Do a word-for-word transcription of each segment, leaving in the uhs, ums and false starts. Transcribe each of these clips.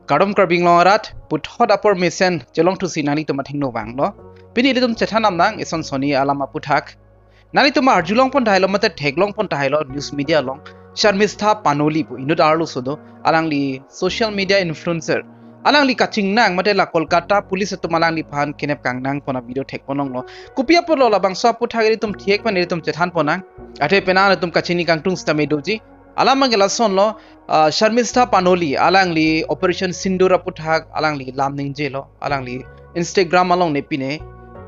Kardom Karbi Anglong arat, puthot apor mesen chelong thusi nanglitum athengno vanglo. Pini ilitum chethan nam nang ison soni alam aputhak. Nanglitum arjulong pon tahai lo mate theklong pon tahai lo news media along. Sharmistha Panoli pu inut arloso do, alangli social media influencer. Alangli kachingnang mate la Kolkata police atum alangliphan kidnap kangnang pon a-video thek pon longlo. Kopi apotlo labangso aputhak ilitum thek pen ilitum chethan pon nang. Athe penang ilitum kachini kangtung sitame doji. Alam abangke lasonlo, ah, Sharmistha Panoli, alangli Operation Sindoor aputhak, alangli lam ningjelo, alangli Instagram along ne pine,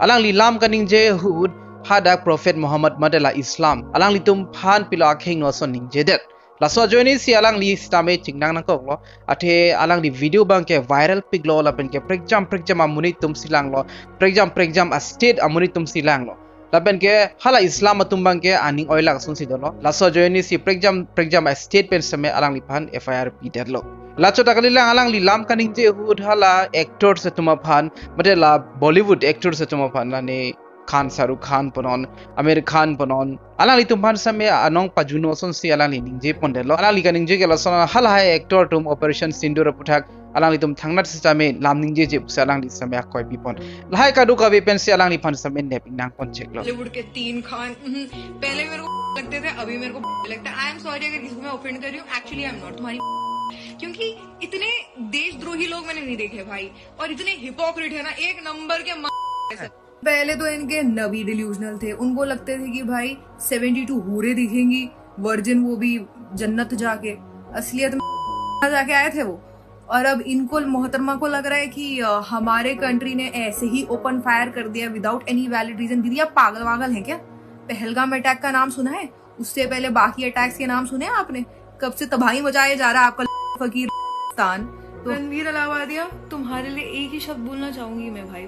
alangli lam kaningje ahut hadak Prophet Muhammad mate la Islam, alanglitum aphan pilo akheng no ason ningjedet. Laso ajoine si alangli sitame chingnang nangkoklo, athe alangli video abangke viral piklo lapenke prekjam prekjam amonit atum si langlo, prekjam prekjam a-state amonit atum si langlo. Lapenke hala Islam atum abangke aning oilak ason si dolo. Laso ajoine si prekjam prekjam a-state pen sitame alangliphan F I R pidetlo. Lachot ta kalilang alangli lam kaningje ahut hala actors atum aphan, mate la Bollywood actors atum aphan, lane Khan, Shah Rukh Khan punon, Aamir Khan punon, alanglitum aphan sitame anong pajuno ason si alangli ningje pondetlo. Alangli kaningje ke lason, halahai actor atum Operation Sindoor aputhak alanglitum thangnat sitame lam ningjeje pusi alangli sitame akoi pipon. Lahai kadokave pensi alangliphan sitame nep ingnang pon cheklo. Bollywood के तीन खान, हम्म, पहले मेरे को लगते थे, अभी मेरे को लगता है। आई एम सॉरी अगर किसी को मैं ऑफेंड कर रही हूँ, एक्चुअली आई एम नॉट तुम्हारी, क्योंकि इतने देशद्रोही लोग मैंने नहीं देखे भाई, और इतने हिपोक्रेट है ना, एक नंबर के म- पहले तो इनके नबी डिल्यूजनल थे। उनको लगते थे कि भाई सेवेंटी टू हूरे दिखेंगी, वर्जिन, वो भी जन्नत जाके। असलियत में जाके आए थे वो। और अब इनको, मोहतरमा को लग रहा है कि अ, हमारे कंट्री ने ऐसे ही ओपन फायर कर दिया विदाउट एनी वैलिड रीजन। दीदी, आप पागल वागल हैं क्या? पहलगाम अटैक का नाम सुना है? उससे पहले बाकी अटैक्स के नाम सुने हैं आपने? कब से तबाही मचाया जा रहा है आपका फकीर स्थान। तो रणवीर अलावादिया, तुम्हारे लिए एक ही शब्द बोलना चाहूंगी मैं भाई,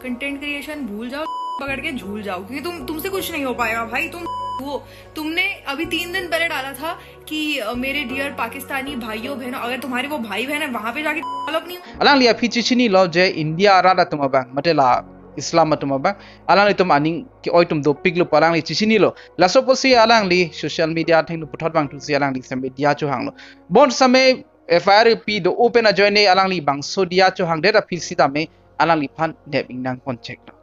कंटेंट क्रिएशन भूल जाओ, पकड़ के झूल जाओ, क्योंकि तुम, तुमसे कुछ नहीं हो पाएगा भाई। तुम वो, तुमने अभी तीन दिन पहले डाला था कि अ, मेरे डियर पाकिस्तानी भाइयों बहनों, अगर तुम्हारे वो भाई बहन है वहां पे जाके डालो अपनी। Alangli aphi chechinilo je India arat atum abang, mate la Islam atum abang, alanglitum aning ke-oi atum dopiklo pu alangli chechinilo. Laso pusi alangli social media athengno puthot vangthusi alangli sitame diya chohanglo. Bon sitame F I R pi do-o pen ajoine alangli bangso diya chohangdet aphi sitame alangliphan nep ingnang pon cheklo.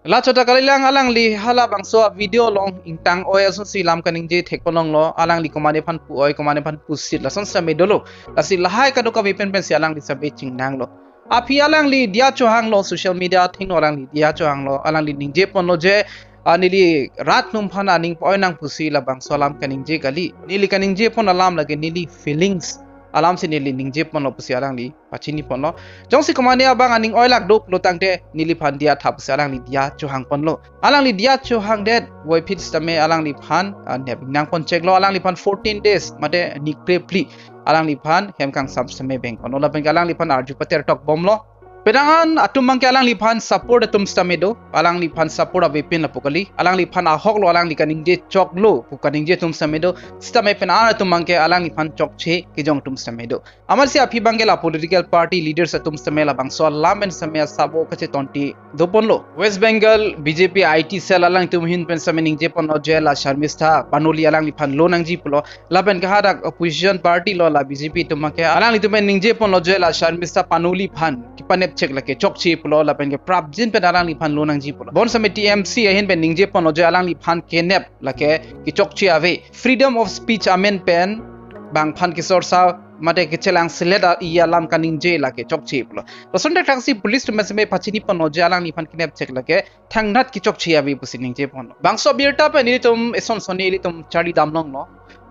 Lachot ta kalilang alangli halabangso a-video along ingtang oi ason si lam kaningje thek pon longlo, alangli komatne aphan pu-oi, komatne aphan pusit lason sitame dolo. Lasi lahai kadokave pen pensi alangli sitame chingnanglo. Aphi alangli diya chohanglo, social media athengno alangli diya chohanglo, alangli ningje ponlo je, ah, neli rat atum aphan aning oi nang pusi labangso alam kaningje kali. Neli kaningje pon alam lake neli feelings alam si neli ningje ponlo pusi alangli pachini ponlo. Jongsi komatne abang aning oilak do pulo tangte neliphan diya tha pusi alangli diya chohang ponlo. Alangli diya chohangdet puvoiphit sitame alangliphan, ah, nep ingnang pon cheklo, alangliphan fourteen days mate nikre phli alangliphan hem kangsam sitame beng ponlo, lapenke alangliphan arju pater tok bomlo. Penang an atum abangke alangliphan support atum sitame do, alangliphan support avepin lapu kali, alangliphan ahoklo, alangli kaningje choklo pu kaningje atum sitame do, sitame penang an atum abangke alangliphan chokche kejong atum sitame do. Amatsi aphi abangke la political party leaders atum sitame labangso alam pen sitame asabo kachetonti do ponlo. West Bengal B J P I T cell alangtum ahin pen sitame ningje ponlo je la Sharmistha Panoli alangliphan lo nangji pulo. Lapenke hadak opposition party lo la B J P atum abangke alanglitum pen ningje ponlo je la Sharmistha Panoli aphan kepanep chek lake chokche pulo, lapenke prapjin pen alangliphan lo nangji pulo. Bon sitame T M C ahin pen ningje ponlo je alangliphan kenep lake kechokche ave. Freedom of speech amen pen bangphan kesorsa mate kechelang selet a-i alam kaningje lake chokche pulo. Lason thakthak si police atum sitame pachini ponlo je alangliphan kenep chek lake thangnat kechokche ave pusi ningje ponlo. Bangso abirta pen ilitum eson soni ilitum charli dam longlo.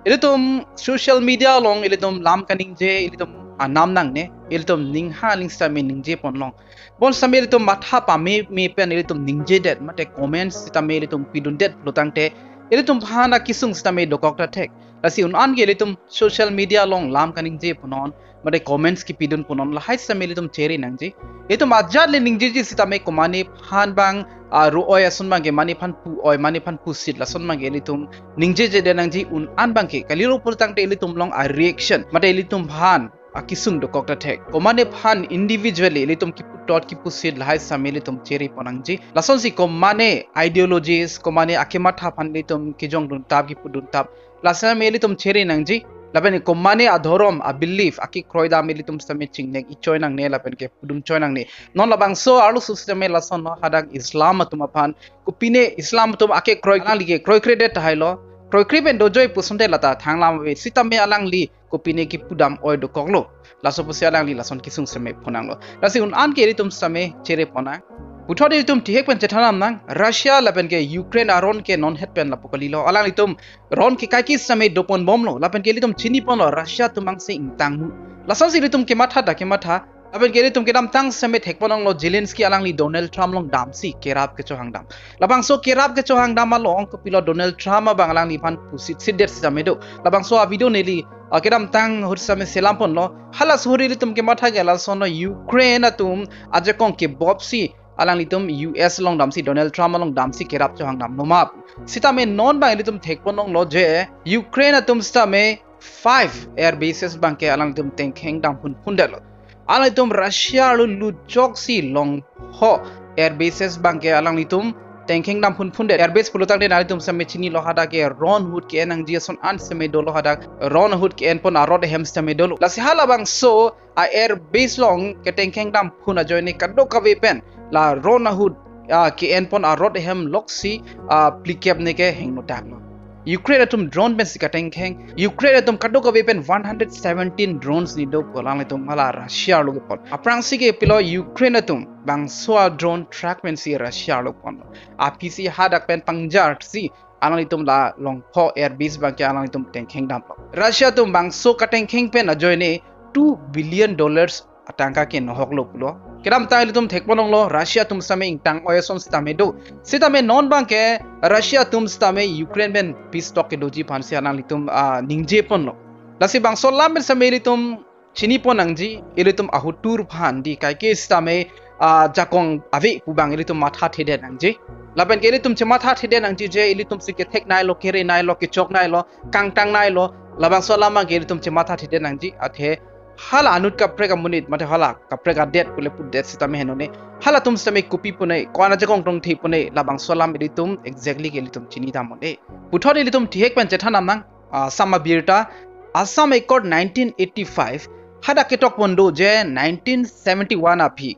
Ilitum social media along ilitum lam kaningje ilitum anam nangne, ilitum ning ha ning sitame ningje pon long. Bon sitame ilitum matha pameme pen ilitum ningjedet mate comments sitame ilitum pidundet pulo tangte ilitum aphan akesung sitame dokok ta thek. Lasi un-an ke ilitum social media along lam kaningje punon mate comments kepidun punon, lahai sitame ilitum chere nangji. Ilitum ajat le ningjeji sitame komatne aphan abang, ah, ro-oi ason abangke mane aphan pu-oi, mane aphan pusit lason abangke ilitum ningjejedet nangji. Un-an abangke kalilo pulo tangte ilitum along a-reaction mate ilitum aphan akesung dokok ta thek. Komatne aphan individually ilitum kiputot kipusit lahai sitame ilitum chere pon nangji. Lasonsi komatne ideologies, komatne akematha aphan ilitum kejongdun tap, kipudun tap, la sitame ilitum chere nangji. Lapen komane adhorom, a belief, akekroi dam ilitum sitame chingnek ichoi nangne lapen ke pudum choi nangne. Non labangso arloso sitame lasonlo, hadak Islam atum aphan, kopine Islam atum akekroi, alangli ke kroikredet tahai lo. Kroikre pen dojoi pusonte lata thanglam ave, sitame alangli kopine kipudam oi dokoklo. Laso pusi alangli lason kesung sitame phonanglo. Lasi un-an ke ilitum sitame chere ponnang. Puthot ilitum thihek pen chethan damnang, Russia lapen ke Ukraine aron ke non het pen lapu kalilo. Alanglitum ron ke kaike sitame doponbomlo. Lapen ke ilitum chiniponlo, Russia atum angse ingtangmu. Lasonsi ilitum kematha ta kematha. Lapen ke ilitum kedamtang sitame thekpon longlo, Zelensky alangli Donald Trump along damsi kerap kechohang dam. Labangso kerap kechohang dam along kopilo, Donald Trump abang alangliphan pusitsit det sitame do. Labangso a video neli, ah, kedamtang ahut sitame selamponlo. Hala ahut ilitum kematha ke lasonlo, Ukraine atum ajakong kebopsi alanglitum U S along damsi, Donald Trump along damsi kerap chohang damlo ma pu. Sitame non abang ilitum thekpon longlo je Ukraine atum sitame five air bases abang ke alanglitum tengkheng dam phunphundetlo. Alanglitum Russia arlo lutchoksi longpho air bases abang ke alanglitum tengkheng dam phunphundet. Air base pulo tangte nanglitum sitame chinilo, hadak ke ron ahut ke-en nangji ason an sitame dolo, hadak ron ahut ke-enpon arot ahem sitame dolo. Lasi halabangso a air base along ketengkheng dam phun ajoine kadokave pen la ron ahut, ah, ke-enpon arot ahem loksi, ah, phlikep ne ke hengno daklo. Ukraine atum drone pensi katengkheng, Ukraine atum kadokave pen one hundred seventeen drones ni do pu alanglitum hala Russia arlo kepon. Aphrangsi ke pilo Ukraine atum bangso a drone truck pensi Russia arlo ponlo. Aphisi hadak pen pangjarsi alanglitum la longpho air base abang ke alanglitum tengkheng damlo. Russia atum bangso katengkheng pen ajoine two billion dollars atangka ke nohoklo pulo. Kedamtang ilitum thekpon longlo, Russia atum sitame ingtang oi ason sitame do. Sitame non abang ke Russia atum sitame Ukraine pen peace talk kedoji aphansi alanglitum, ah, ningjeponlo. Lasi bangso alam pen sitame ilitum chinipon nangji, ilitum ahotur aphan di kaike sitame, ah, jakong ave pu abang ilitum mathathedet nangji. Lapen ke ilitum chemathathedet nangji je ilitum si kethekneilo, kereneilo, kechokneilo, kangtangneilo, labangso alam abang ke ilitum chemathathedet nangji. Athe hala anut kaprek amonit, mate hala kaprek adet pule pudet sitame henone, halatum sitame kopi pune, ko-an ajakong tongthe pune, labangso alam ilitum exactly ke ilitum chini damnon-e. Puthot ilitum thihek pen chethan damnang, ah, Assam abirta, Assam Accord nineteen eighty-five, hadak ketokpon do je nineteen seventy-one aphi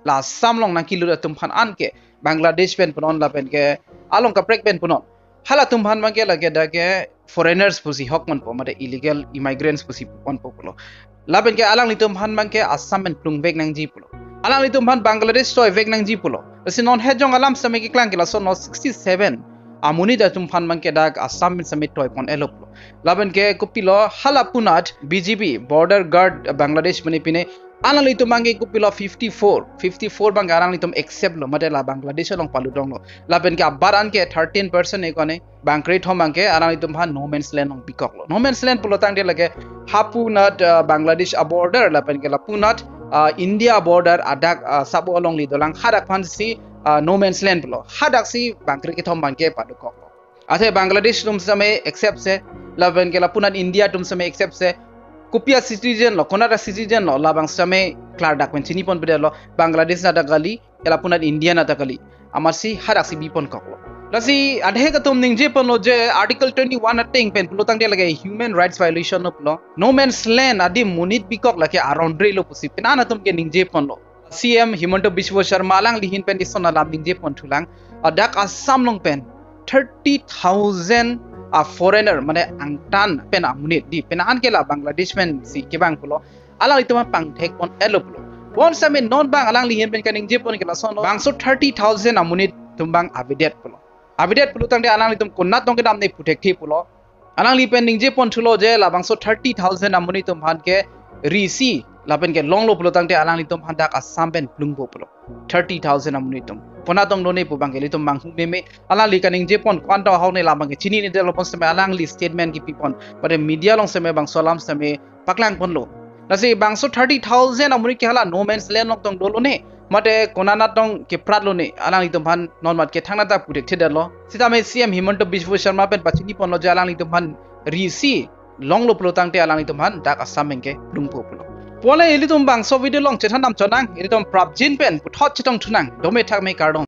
la Assam along nangkelut atum aphan an ke Bangladesh pen punon lapen ke along kaprek pen punon. Halatum aphan abang ke lake dak ke foreigners pusi hokponpo, mate illegal immigrants pusi ponpo pulo. Lapen ke alanglitum aphan abang ke Assam pen plungvek nangji pulo. Alanglitum aphan Bangladesh toivek nangji pulo. Lasi non hejong alam sitame keklang ke lasonlo, sixty-seven amonit atum aphan abang ke dak Assam pen sitame toipon-etlo pulo. Lapen ke kopilo hala punat B G B, Border Guard Bangladesh mane pine, alanglitum abang ke kopilo fifty-four, fifty-four abang ke alanglitum accept lo, mate la Bangladesh along palutdunlo. Lapen ke abar an ke thirteen percent ekone, bangkrethom abang ke alanglitum aphan no man's land along bikoklo. No man's land pulo tangte lake hapunat, ah, Bangladesh a-border lapen ke lapunat, ah, India border adak, ah, sabo alongli dolang, hadak aphansi, ah, no man's land pulo. Hadaksi bangkrethom abang ke padokoklo. Athe Bangladesh atum sitame accept se, lapen ke lapunat India atum sitame accept se, kopi a-citizen lo, konat a-citizen lo, labang sitame klardak pen chiniponpedetlo, Bangladesh nat ta kali, lapunat India nat ta kali. Amatsi hadaksi biponkoklo. Lasi adhek atum ningjeponlo je Article twenty-one ateng pen pulo tangte lake human rights violation lo pulo. No man's land adim monit bikok lake arondre lo pusi penang atum ke ningjeponlo. C M Himanta Biswa Sarma alangli ahin pen ison alam ningjeponthulang. Adak Assam along pen thirty thousand a-foreigner, mane angtan pen amonit di, penang ke la Bangladesh pensi kevang pulo. Alanglitum aphan pangthekpon-etlo pulo. Bonsitame non abang alangli ahin pen kaningjepon ke lasonlo, bangso thirty thousand amonit atum abang avedet pulo. Avedet pulo tangte alanglitum konat tong kedamne pu thekthe pulo. Alangli pen ningjeponthulo je labangso thirty thousand amonit atum aphan ke risi lapen ke longlo pulo tangte alanglitum aphan dak Assam pen plungpo pulo. Thirty thousand amonit atum. Konat tong done pu abang ke ilitum manghu meme. Alangli kaningjepon ko-an ta ahok ne labang ke chininedetlo, bonsitame alangli statement kepipon, pada media along sitame bangso alam sitame paklangponlo. Lasi bangso thirty thousand amonit ke hala no man's land along tong dolo ne, mate konat nat tong kepratlo ne, alanglitum aphan non mat ke thangnat ta pu thekthedetlo. Sitame C M Himanta Biswa Sarma pen pachiniponlo je alanglitum aphan risi longlo pulo tangte alanglitum aphan dak Assam pen ke plungpo pulo. Pule ilitum bangso video along chethan dam chonang, ilitum prapjin pen puthot chetongthunang, dome thakme, kardom.